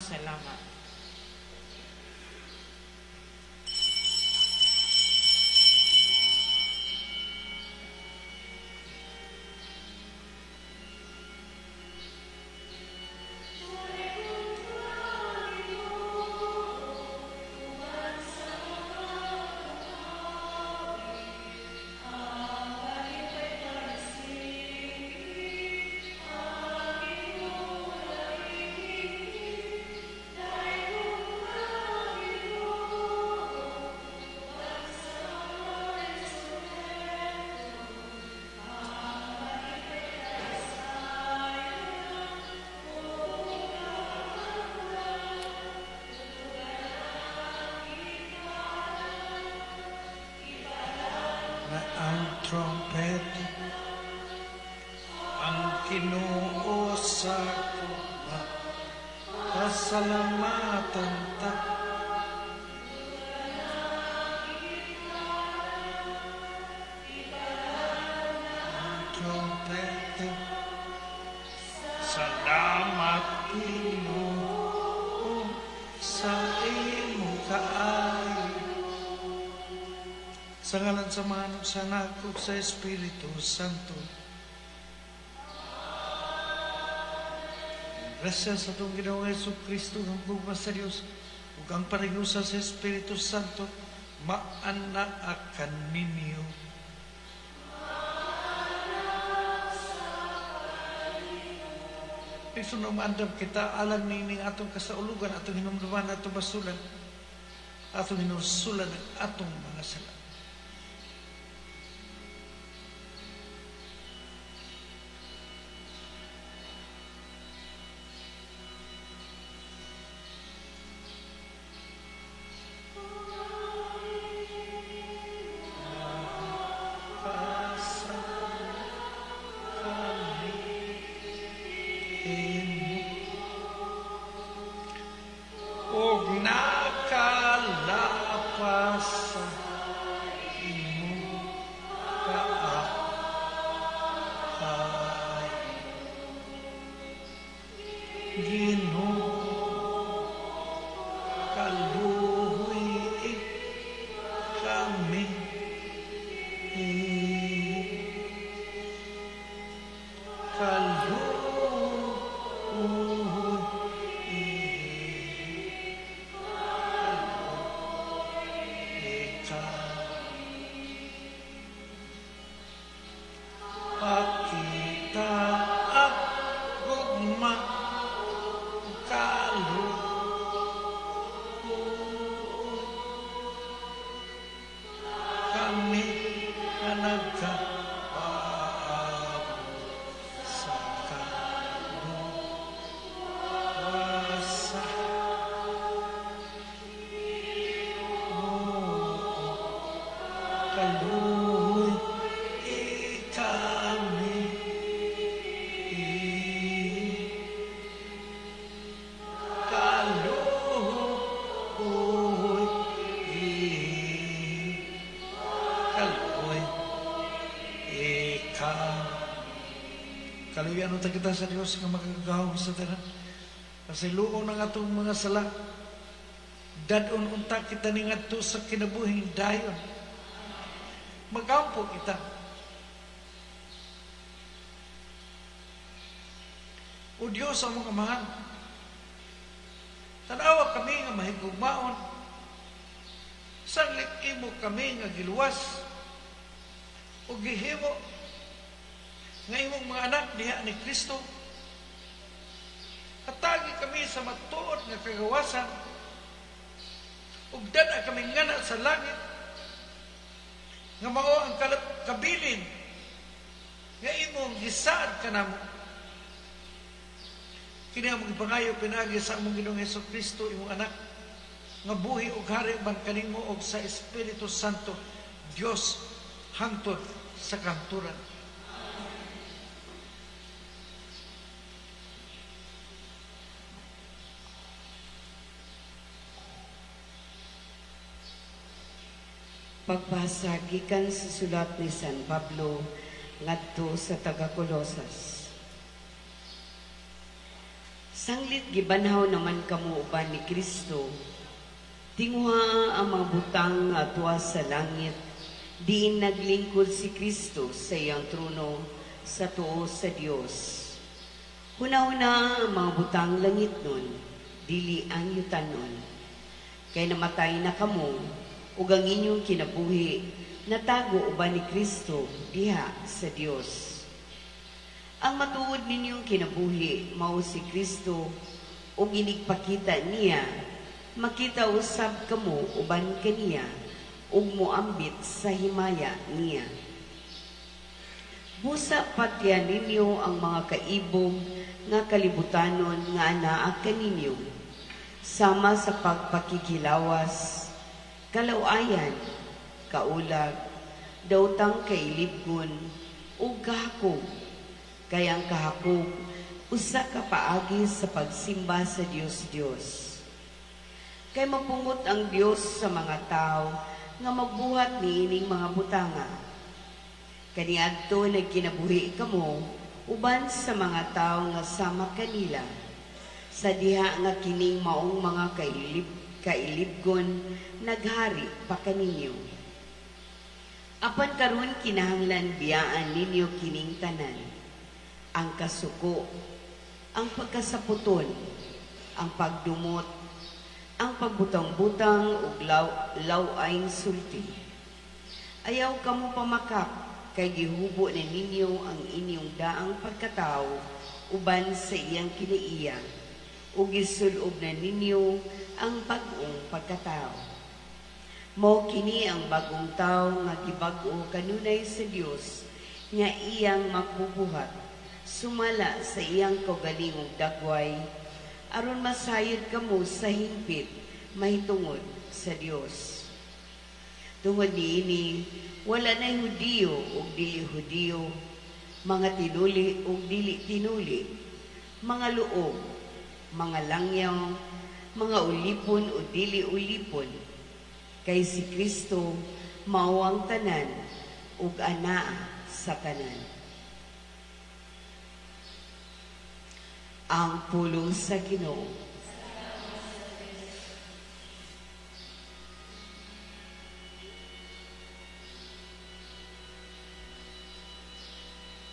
Salamat. Na ang trompet ang Ginoo sa kuma, pasalamatan ta. Ang trompet, salamat Ginoo sa imong kaayo. Sa ngalan sa Amahan, sa Anak, ug sa Espiritu Santo. Grasya sa atong Ginoong Hesus Kristo, ang gugma sa Dios ug ang panaglusa sa Espiritu Santo maanaa kaninyo. Igsoon, maandam kita alang niining atong kasaulugan, atong hinumduman, atong basulan, atong hinulsulan ang atong mga sala. Og nakalapas sa imong kaakay. Ginoo, kaluoy kami. Kaluoy ka. Pakita ang gugma, kaluoy kami nga nagkapaabot sa kaluwasan. Kaluoy kami. Kaluoy, kaluoy ka. Kaluyan unta kita sa Dios nga makagagahom sa tanan. Pasayloon ang atong mga sala. Dad-on unta kita ni ngadto sa kinabuhing dayon. Magampo kita. O Dios among Amahan, tan-awa kami nga mahigugmaon. Sanglit imo kami nga giluwas o gihimo nga imong mga anak diha ni Kristo. Hatagi kami sa matuod nga kagawasan ug dad-a kami ngana sa langit nga mao ang kabilin nga imong gisaad kanamo. Kini among gipangayo pinaagi sa among Ginoong Hesus Kristo, imong anak, nga buhi ug hari uban kanimo og sa Espiritu Santo, Dios hangtod sa kahangturan. Pagbasa gikan sa sulat ni San Pablo ngadto sa taga-Kolosas. Sanglit gibanhaw naman kamo uban ni Kristo, tinguha ang mga butang nga atua sa langit, diin naglingkod si Kristo sa iyang trono sa tuo sa Dios. Huna-huna ang mga butang langit nun, dili ang yutanon. Kay namatay na kamo, ug ang inyong kinabuhi natago uban ni Kristo diha sa Dios. Ang matuod ninyong kinabuhi mao si Kristo, ug inigpakita niya, makita usab kamo uban kaniya, ug moambit sa himaya niya. Busa patya ninyo ang mga kaibog nga kalibutanon nga anaa kaninyo, sama sa pagpakikilawas, kalawayan, kaulag, daotang kailibgon, ug kahakog. Kay ang kahakog usa ka paagi sa pagsimba sa Dios-Dios. Kay mapungot ang Dios sa mga tao nga magbuhat niining mga butanga. Kaniadto nagkinabuhi kamo uban sa mga tao nga sama kanila, sa diha nga kining maong mga kailibgon naghari pa kaninyo. Apan karon kinahanglan biyaan ninyo kining tanan: ang kasuko, ang pagkasaputon, ang pagdumot, ang pagbutang-butang ug law-aing sulti. Ayaw kamo pamakak, kay gihubo na ninyo ang inyong daang pagkatao uban sa iyang kinaiya, ug gisulob na ninyo ang bag-ong pagkatao. Mao kini ang bagong tao nga gibag-o kanunay sa Dios nga iyang magbubuhat sumala sa iyang kaugalingong dagway, aron masayod kamo sa hingpit mahitungod sa Dios. Tungod niini, wala na Hudiyo ug dili Hudiyo, mga tinuli ug dili tinuli, mga luog, mga langyaw, mga ulipon o dili ulipon, kay si Kristo mao ang tanan ug anaa sa tanan. Ang pulong sa Ginoo.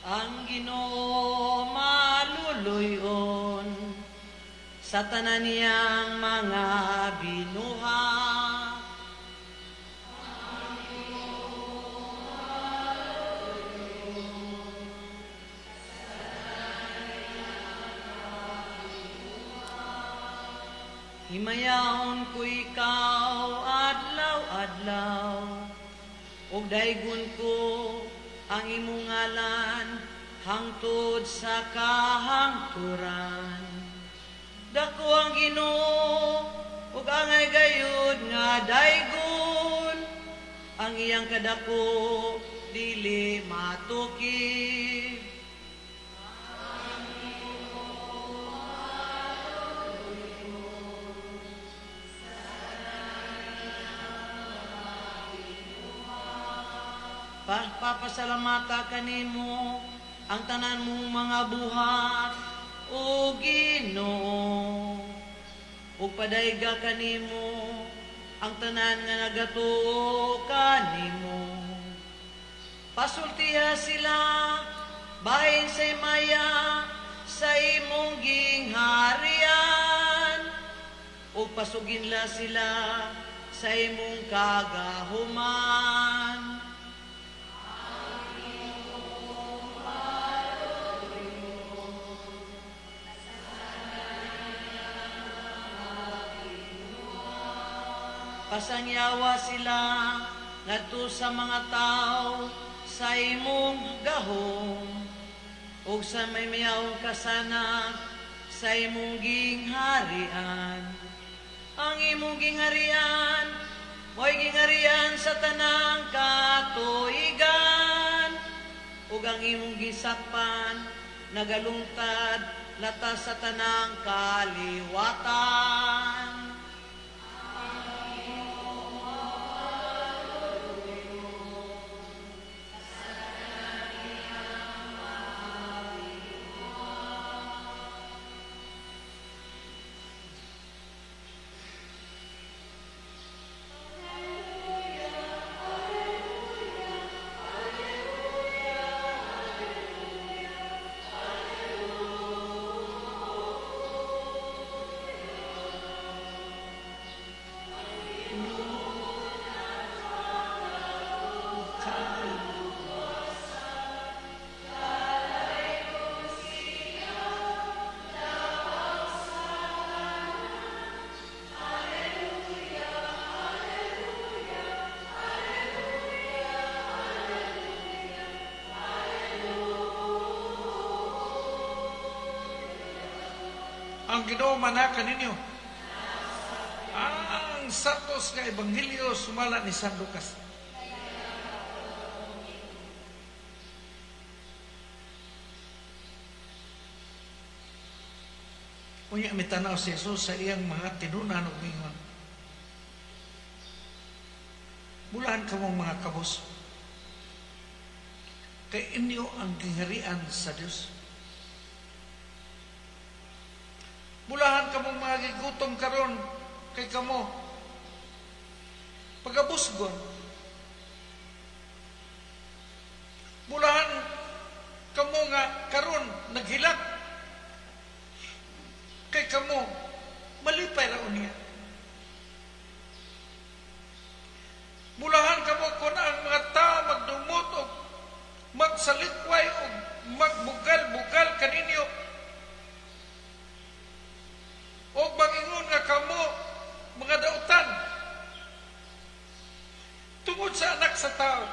Ang Ginoo maluluyon sa tanan niyang mga binuhat. Himayaon ko ikaw adlaw-adlaw, ug daygon ko ang imong ngalan hangtod sa kahangturan. Dako ang Ginoo ug angay gayud nga daygon, ang iyang kadako dili matukib. Papasalamata kanimo ang tanan mong mga buhat, o Ginoo, ug padayga kanimo ang tanan nga nagatuo kanimo. Pasultiha sila bahin sa himaya sa imong gingharian, ug pasuginla sila sa imong kagahuman. Pasangyawa sila ngadto sa mga tao sa imong gahom, ug sa maymayawong kasanag sa imong gingharian. Ang imong gingharian mo'y gingharian sa tanang katuigan, ug ang imong gisakpan nagalungtad latas sa tanang kaliwatan. Ang Ginoo manaka kaninyo. Ang santos nga ebanghelyo sumala ni San Lucas. Unya mitanaw si Jesus sa iyang mga tinunan ug miingon, "Bulahan kamong mga kabos, kay inyo ang gingharian sa Dios. Bulahan kamong mga gigutom karon, kay kamo pagabusgon. Bulahan kamo nga karon naghilak, kay kamo malipay ra unya. Bulahan kamo kun ang mga tao magdumot og magsalikway og magbugal-bugal kaninyo, og mangingon nga kamo mga dautan tungod sa Anak sa Tao.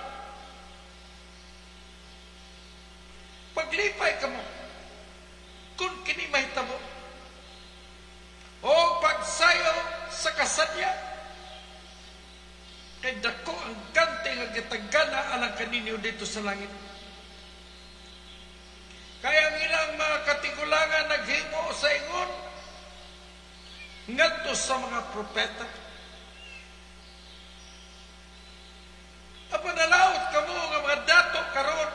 Paglipay kamo kung kini mahitabo, o pagsayo sa kasadya, kay dako ang ganti nga gitagana alang kaninyo dito sa langit. Kaya ang ilang mga katigulangan naghimo sa ingon ngadto sa mga propeta. Apan nalaot kamo nga mga dato karon,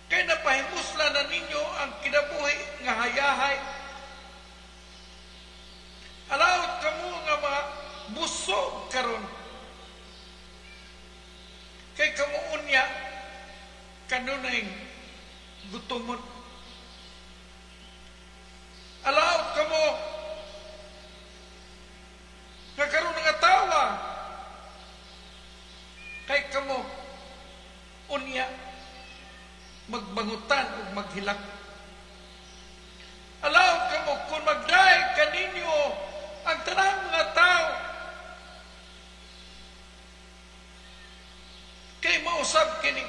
kay napahimusla na ninyo ang kinabuhi nga hayahay. Alaot kamo nga mga busog karon, kay kamo unya kanunay gutomon. Alaot kamo nga karon nga tawa, kay kamo unya magbangutan ug maghilak. Alaot kamo kung magdaig kaninyo ang tanang mga tao, kay mausab kini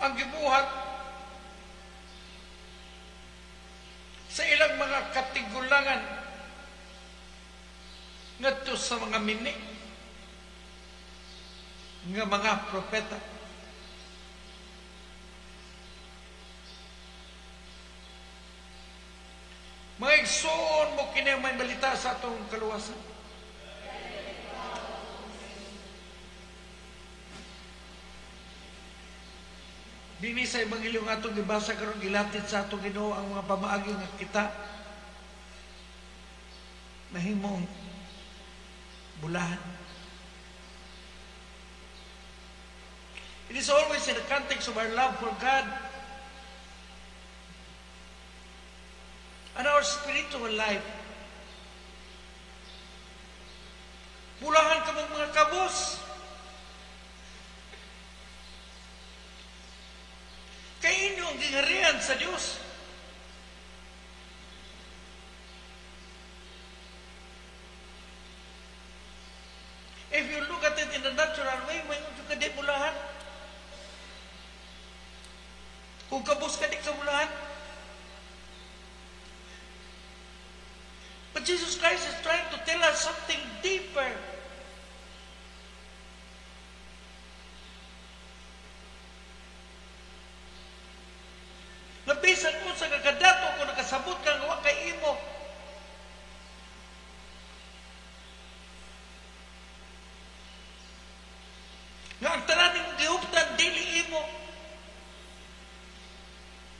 ang gibuhat sa ilang mga katigulangan ngadto sa mga mini nga mga propeta." Mga igsoon mo kini may balita sa atong kaluwasan. Dini sa ebanghelyo nga atong gibasa karon, gilatid sa atong Ginoo ang mga pamaagi nga kita mahimong bulahan. It is always in the context of our love for God and our spiritual life. Bulahan kamong mga kabos, kay inyo ang gingharian sa Dios. If you look at it in the natural way, may ka di bulahan. Kung kabos ka, di ka bulahan. But Jesus Christ is trying to tell us something deeper. Nabisan ko sa kakadato kung nakasabot ka nga wa kay imo. Nga ang tanan nimo gihuptan dili imo.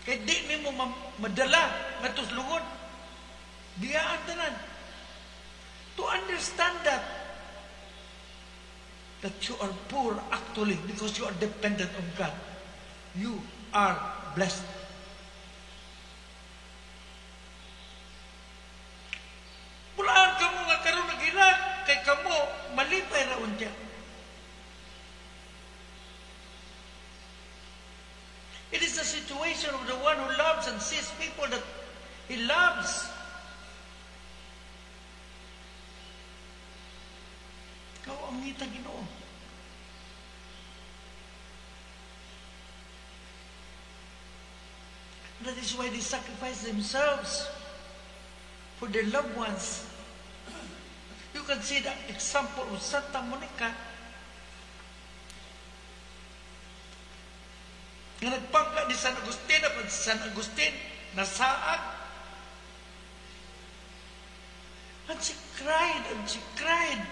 Kay di nimo madala ngadto sa lungod. Biyaan tanan. To understand that you are poor actually because you are dependent on God. You are blessed. Bulaan kamo nga karon naghilak, kay kamo malipay ra unya. It is the situation of the one who loves and sees people that he loves. Ikaw ang ngita Ginoo. That is why they sacrifice themselves for their loved ones. You can see the example of Santa Monica nga nagpangka ni San Agustin, apan si San Agustin nasaag. And she cried and she cried.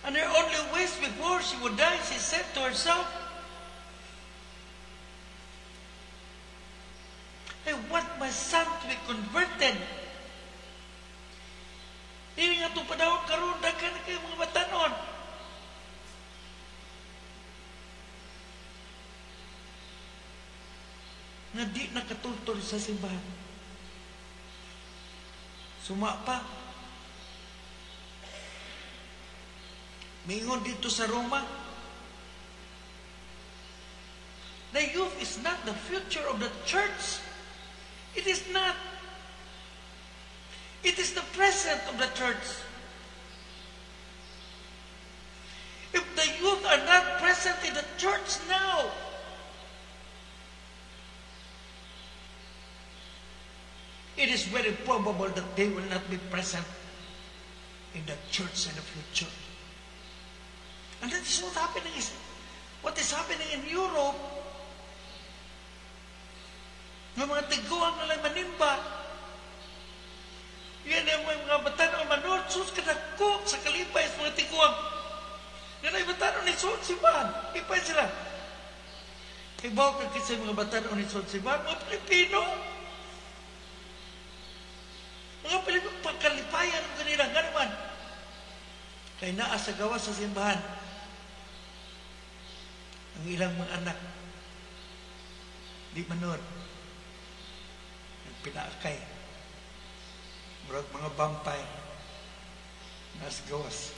And her only wish before she would die, she said to herself, "I want my son to be converted." Ini nga itong panahon karon, daghan na kayo mga batanon. Nga di nakatultol sa simbahan. Suma pa. Mingon dito sa Roma, the youth is not the future of the church. It is not. It is the present of the church. If the youth are not present in the church now, it is very probable that they will not be present in the church in the future. And that is what is happening in Europe. Nga mga tiguang na lang manimba. Yan ang mga batan-on manod, sus kadako sa kalipay sa mga tiguang. Nga na batan-on ni Sul Siban. Ipay sila. Ibaw ka kasi mga batan-on ni Sul Siban, mga Pilipino. Mga Pilipino, pagkalipayan ng kanila. Nga naman, kay naa sa gawas sa simbahan, ang ilang mga anak, di manod, nagpinaakay, murag mga vampire, nas gawas.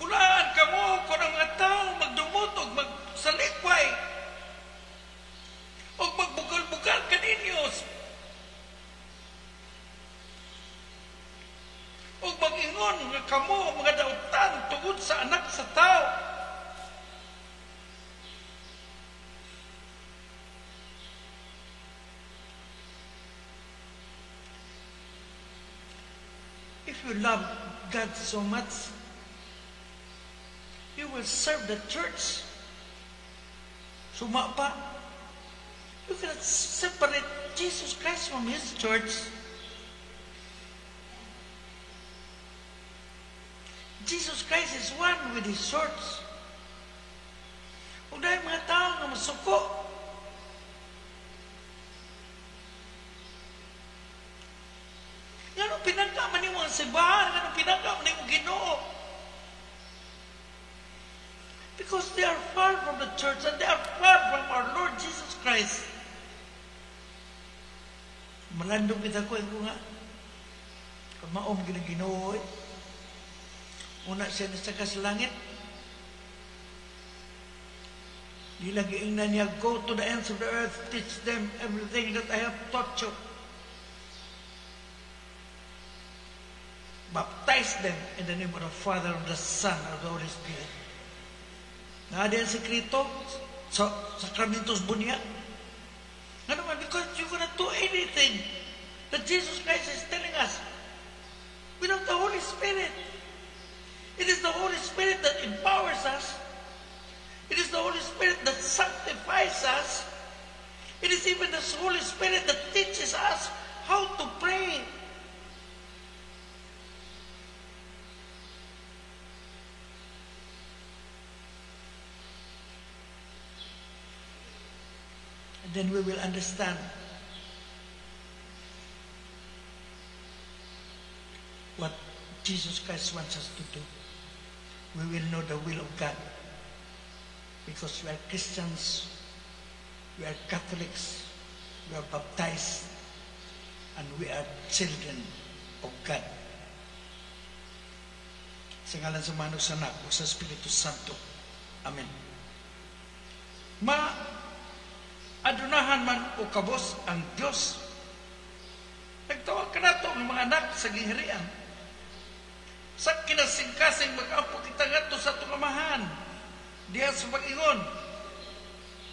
Mulaan kamo kung ang mga tao magdumot o magsalikway o magbugal-bugal kaninyo o mag-ingon nga kamo mga dautan tungod sa anak sa tao. If you love God so much, you will serve the church. Suma pa. You cannot separate Jesus Christ from His church. Jesus Christ is one with His church. Kung dahil mga tao nga masuko, ngano pinangka man nimo ang simbahan, ngano pinangka man nimo Ginoo? Because they are far from the church and they are far from our Lord Jesus Christ. Malandong kita ko, ko nga, kamaom Ginoo eh. Una siya nasaka sa langit. Di lang giingnan niya, go to the ends of the earth, teach them everything that I have taught you. Baptize them in the name of the Father, of the Son, and of the Holy Spirit. Naa diyan sekreto sa sakramentos bunya. Nga naman, because you cannot do anything that Jesus Christ is telling us without the Holy Spirit. It is the Holy Spirit that empowers us. It is the Holy Spirit that sanctifies us. It is even the Holy Spirit that teaches us how to pray. And then we will understand what Jesus Christ wants us to do. We will know the will of God because we are Christians, we are Catholics, we are baptized, and we are children of God. Sa ngalan sa Amahan, sa Anak, o sa Espiritu Santo. Amen. Ma adunahan man o kabos ang Dios. Nagtawag kanato ng mga anak sa gingharian. Sa kinasingkasing mag-ampo kita ngadto sa atong Amahan diha sa pag-ingon,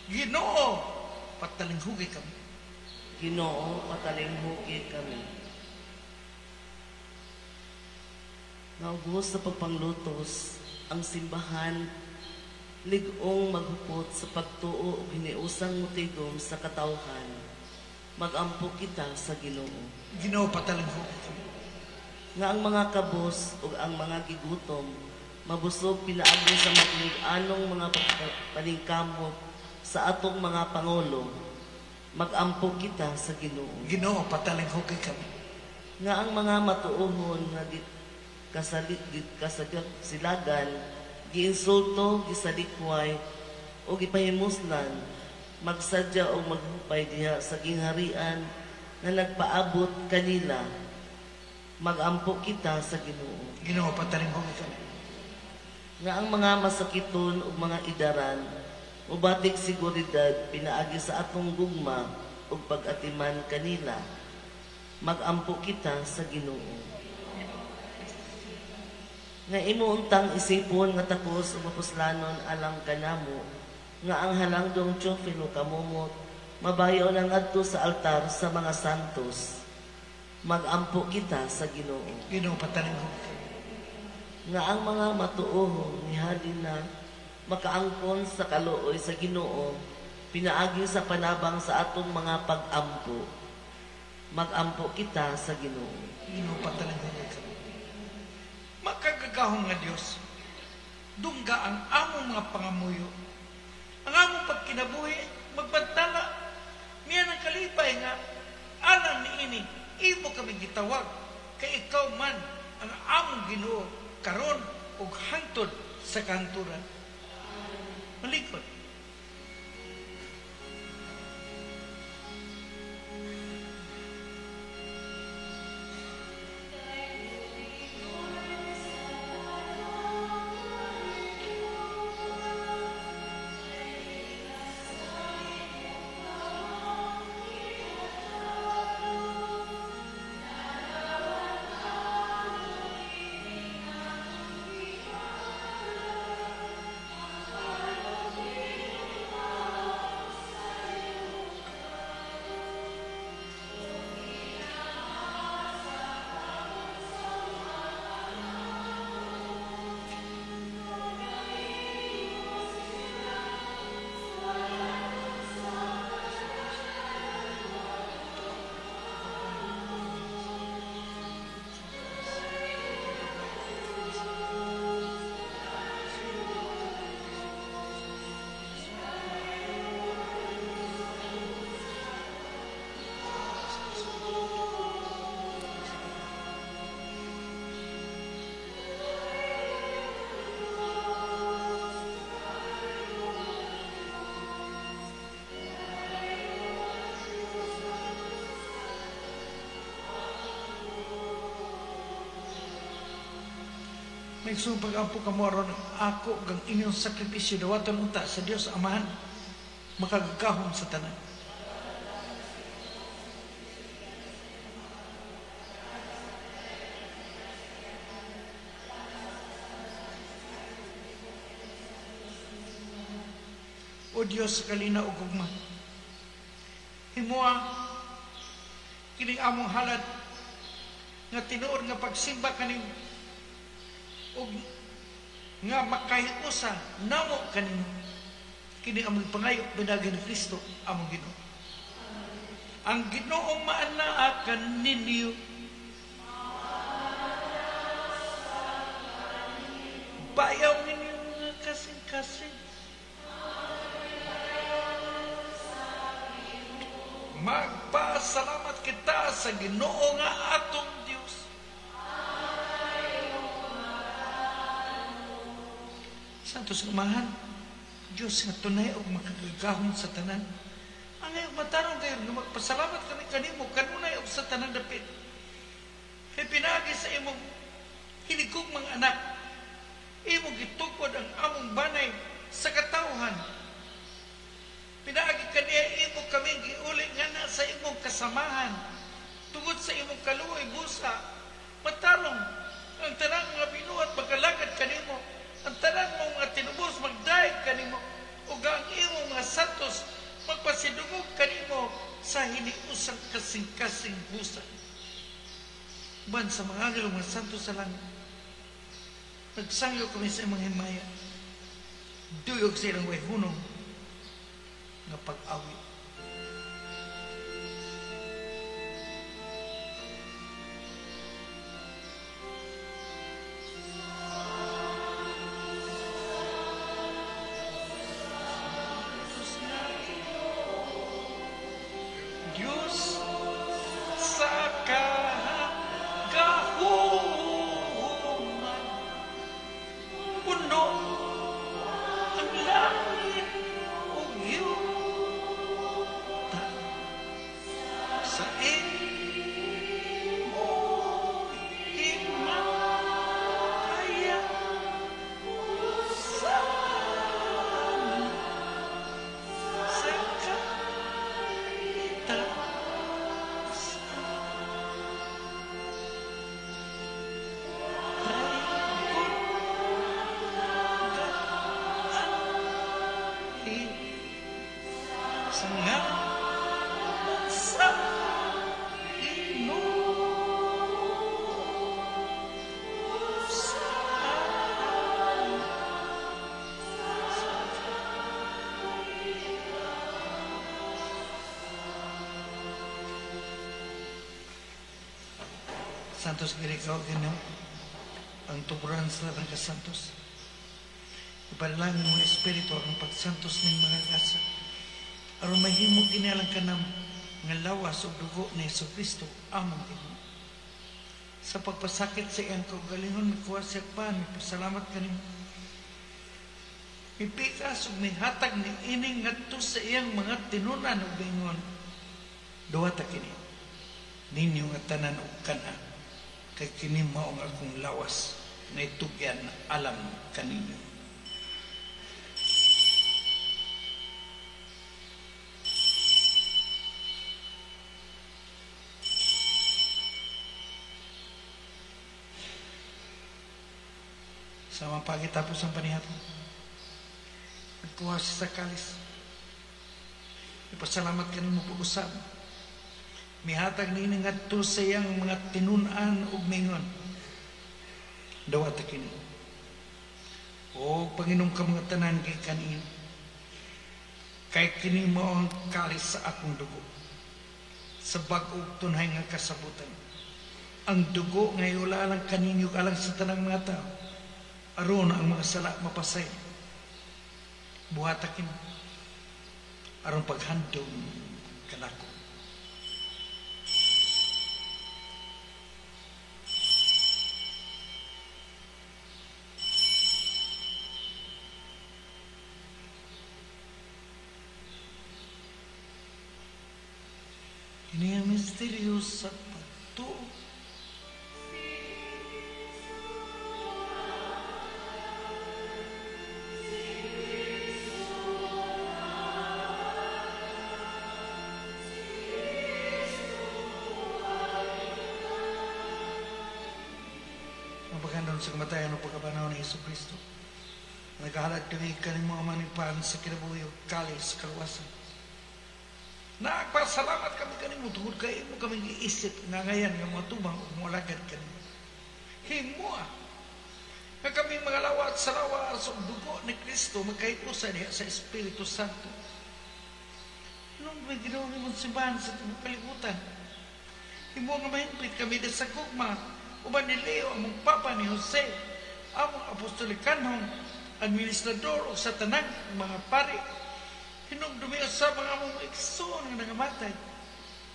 Ginoo, patalinghugi kami. Ginoo, patalinghugi kami. Naugos sa pagpanglutos ang simbahan, lig-ong maghupot sa pagtuo ug hiniusang motigom sa katawhan. Magampo kita sa Ginoo. Ginoo, patalinghugi kami. Nga ang mga kabos ug ang mga gigutom mabusog pinaagi sa matinud-anong mga paningkamot sa atong mga pangulo. Magampo kita sa Ginoo. Ginoo, patalinghugi kami. Nga ang mga matuohon nga silagan, giinsulto, gisalikway o gipahimuslan, magsadya o maghupay diha sa gingharian nga nagpaabot kanila. Magampo kita sa Ginoo. Ginoo, patalinghugi kami. Nga ang mga masakiton ug mga idaran mobatik seguridad pinaagi sa atong gugma ug pag-atiman kanila. Magampo kita sa Ginoo. Nga imo untang isipon nga takos ug mapuslanon alang kanamo, nga ang halangdong Teofilo kamumot mabayaw na ngadto sa altar sa mga santos. Magampo kita sa Ginoo. Ginoo, patalinghugi kami. Nga ang mga matuohong nihali na makaangkon sa kaluoy sa Ginoo pinaagi sa panabang sa atong mga pag-ampo. Magampo kita sa Ginoo. Ginoo, patalinghugi kami. Makagagahom nga Dios, dungga ang among mga pangamuyo, ang among pagkinabuhi, magbantala, niya ng kalipay nga alang niini, imo kami gitawag, kay ikaw man ang among Ginoo karon ug hangtod sa kahangturan. Malikot. May pag-ampo kamo aron ako gang inyong sakripisyo dawaton unta sa Dios Amahan makagagahom sa tanan. O Dios kalina ug gugma, himoa kining among halad nga tinuod nga pagsimba kaning ug nga makahiusa namo kanimo. Kini among pangayo pinaagi ni Kristo among Ginoo. Ang Ginoong maanaa kaninyo. Bayaw ninyo mga kasing-kasing. Magpasalamat kita sa Ginoo nga atong Dios. Santos Amahan, Diyos nga tunay og makagagahom sa tanan. Angay og matarong kayo nga magpasalamat kami kanimo kanunay og sa tanan dapit. Kay pinaagi sa imong hiligog mga anak, imong gitukod ang among banay sa katawhan. Pinaagi kaniya imo kami giuli nga na sa imong kasamahan. Tungod sa imong kaluoy busa, matarong ang tanang mga usang kasing-kasing busa. Uban sa mga anghel mga santo sa langit, nagsangyo kami sa imong himaya, duyog sa ilang way hunong nga pag-awit. Diyos sa kagahuman, puno ang langit ug yuta sa imong himaya. Hosana sa kataas. Sa ngalan sa Ginoo. Santos Ikaw, Ginoo, ang tuburan sa tanang kasantos. Ipanalangin mo Espiritu ang pagsantos ng mga gasa. Aron mahimo kini alang kanamo nga lawas ug dugo ni Hesukristo among Ginoo. Sa pagpasakit sa iyang kaugalingon, mikuha siya pan, mipasalamat kanimo. Mipikas ug mihatag ni ining ngadto sa iyang mga tinunan ug miingon, duwata kini ninyo nga tanan ug kana, kay kini mao ang akong lawas nga itugyan alang kaninyo. Sa mga pagitapos ang panihapon, nagkuha siya sa kalis. Ipasalamat kanimo pag-usab. Mihatag niini ngadto sa iyang mga tinun-an ug mingon, dawata kini. O Panginoon ka mga tanan kay kanin, kay kini mao ang kalis sa akong dugo, sa bag-ong tunhay nga kasabutan. Ang dugo nga iula alang kaninyo alang sa tanang mga tao, aron ang mga sala mapasay. Buhata kini aron paghandom kanako. Ini ang misteryo sa pagtuo. Ang paghandom sa kamatayan o pagkapanahon ni Hesus Kristo, naghahalad kami kanimo Ama ni Pan sa kinabuhi ug kalis sa kaluwasan. Nagpasalamat kami kanimo tungod kay imo kami giisip nga ngayan nga moatubang ug moalagad kanimo. Himoa nga kami mga lawat sa lawas ug dugo ni Kristo magkahiusa diha sa Espiritu Santo. Nung may Ginoo imong simbahan sa tibuok kalibutan, himoa nga mahimpit kami diha sa gugma uban ni Leo among Papa ni Jose, among apostolikanhong administrador ug sa tanang mga pari. Hinumdumi sa mga among igsoon nga nangamatay.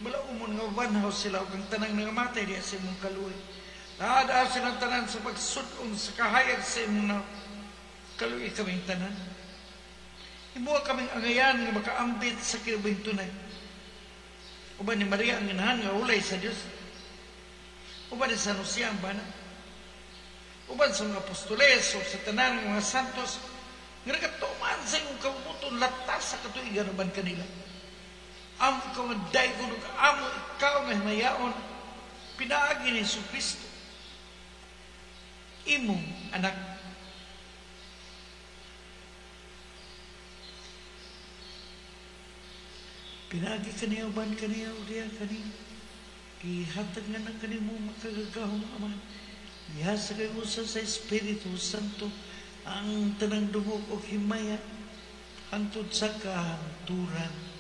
Balaumon nga banhaw sila ug ang tanang nangamatay diha sa imong kaluoy. Naadaan silang tanan sa pagsud-on sa kahayag sa imong na kaluoy kaming tanan. Himuha kaming angayan nga makaambit sa kinabuhing tunay. Uban ni Maria ang inahan nga ulay sa Dios. Uban ni San Jose ang bana. Uban sa mga apostoles o sa tanan ng mga santos nga nagatuman sa imong kabubuton latas sa katuigan uban kanila. Amo ikaw nga daygon ug amo ikaw nga himayaon pinaagi ni Hesukristo imong anak. Pinagi kaniya uban kaniya diya kani. Gihatag nga na kanimo makagagahom Ama. Diha sa kayusa sa Espiritu Santo ang tanang dungog og himaya hangtod sa kahangturan.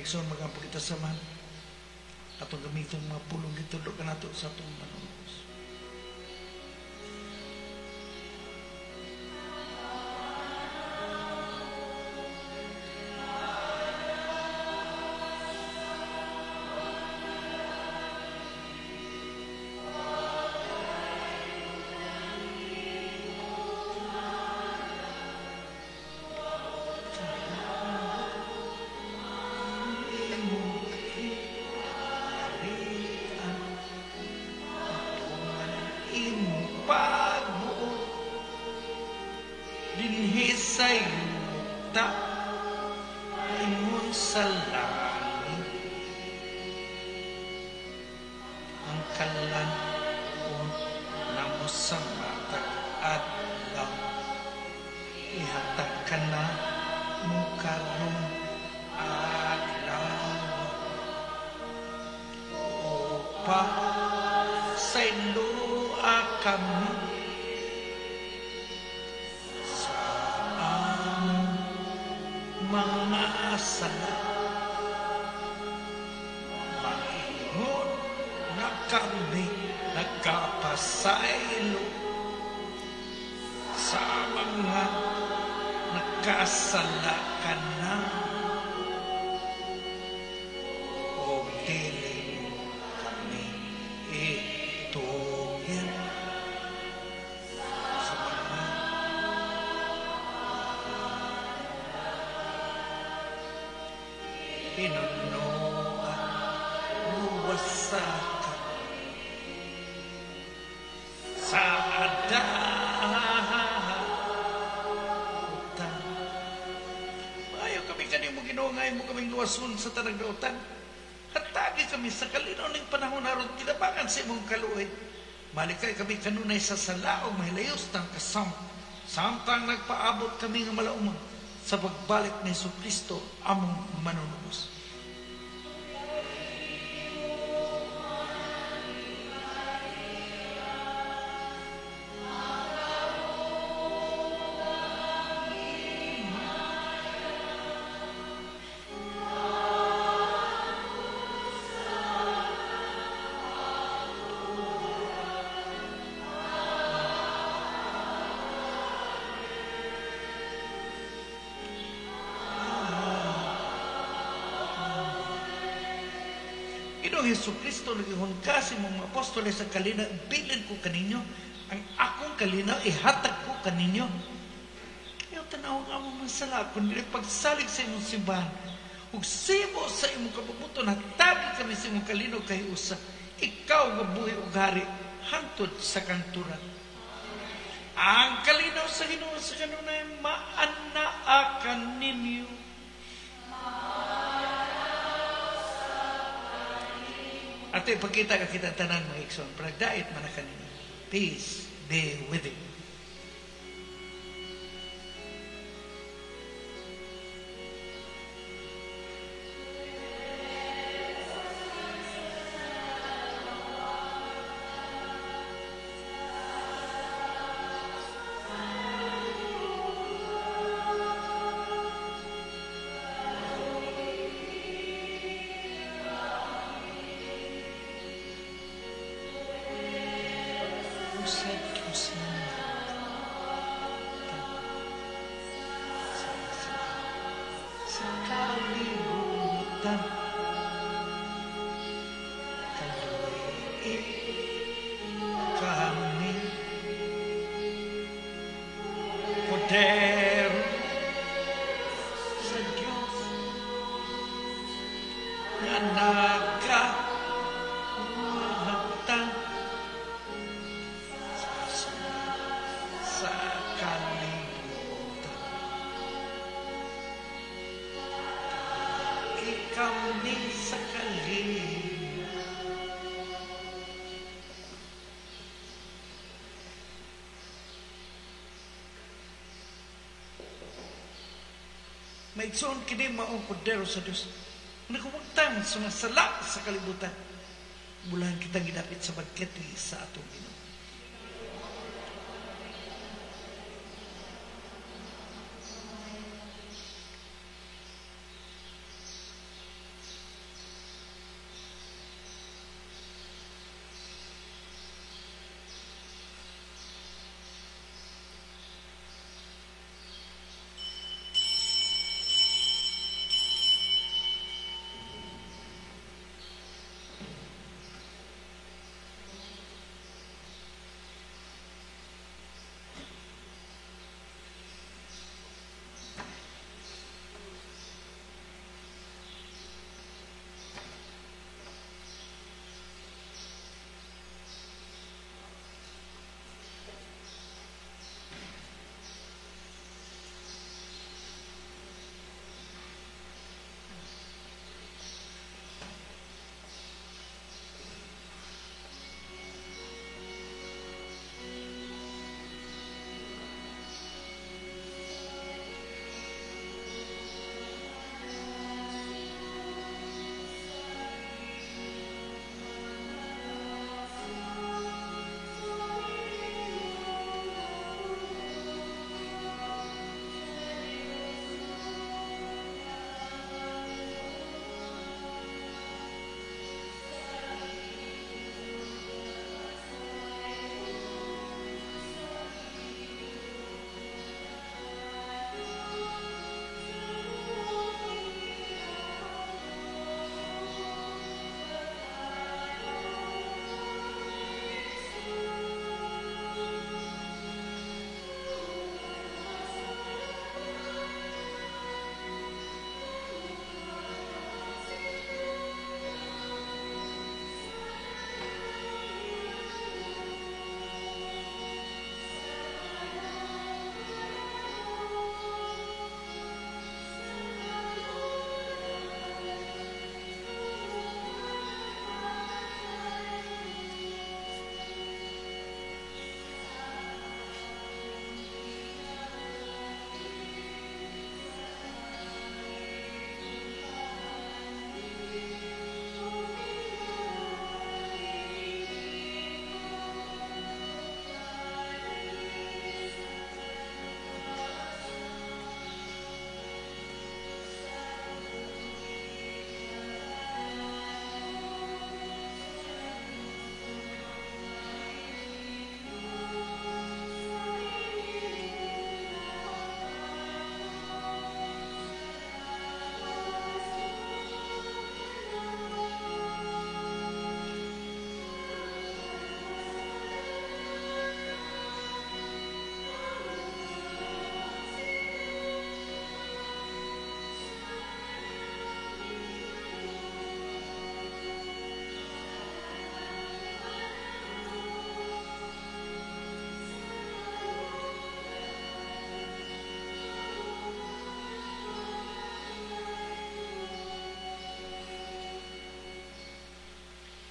Karon magampo kita samahan atong gamiton mga pulong gitudlo kanato sa atong Manunubos. Sa tanang dautan. Hatagi kami sa kalinaw ning panahon aron kinabangan sa imong kaluoy. Malikay kami kanunay sa salaog mahilayos tang kasam. Samtang nagpaabot kami nga malaumang sa pagbalik ni Jesucristo among manunubos. Jesucristo nagihon ka sa imong mga apostoles sa kalinaw, bilin ko kaninyo, ang akong kalinaw, ihatag ko kaninyo. Ayaw tanaw ang among mga sala, kundi pagsalig sa imong simbahan, ug sibo sa imong kabubuton, hatagi kami sa imong kalinaw kay usa, ikaw nga buhi ug hari, hangtod sa kangturan. Ang kalinaw sa Ginoo sa kanunay, maanaakan ninyo. At ipagkita ka kita tanan mga igsoon, pragdait man na kanino. Peace be with you. Sa kalibutan. kami sa kalinaw. Maigsoon kini maong kordero sa Dios. Nagawagtang sa mga sala sa kalibutan. Bulahan kitang gidapit sa bangkete sa atong Ginoo.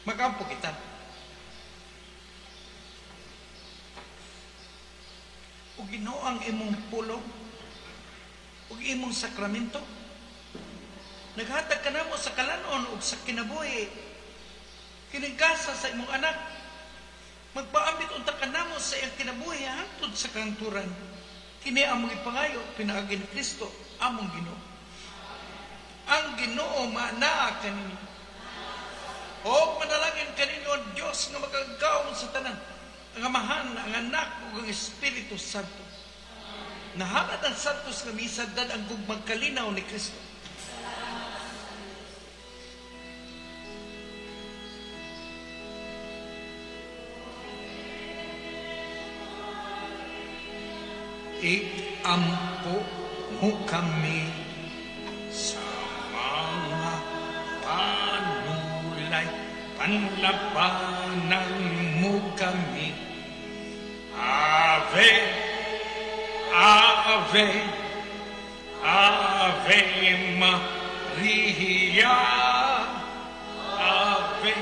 Magampo kita. O Ginoo ang imong pulong, ug imong sakramento. Naghatag kanamo sa kalanon ug sa kinabuhi. Kinigasa sa imong anak. Magpaambit unta kanamo sa iyang kinabuhi hangtod sa kahangturan. Kini among ipangayo pinaagi ni Kristo among Ginoo. Ang Ginoo maanaa kaninyo. O manalangin kaninyo ang Dios nga makagagahom sa tanan, ang Amahan, ang Anak ug ang Espiritu Santo. Nahalad ang santos nga misa dad ang gugmang kalinaw ni Kristo. Iampo mo kami sa mga panulay, panlabanan mo kami. Ave, Ave, Ave Maria. Maria. Ave,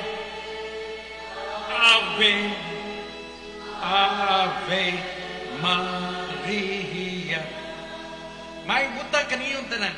Ave, Ave Maria. Maayong buntag kaninyong tanan.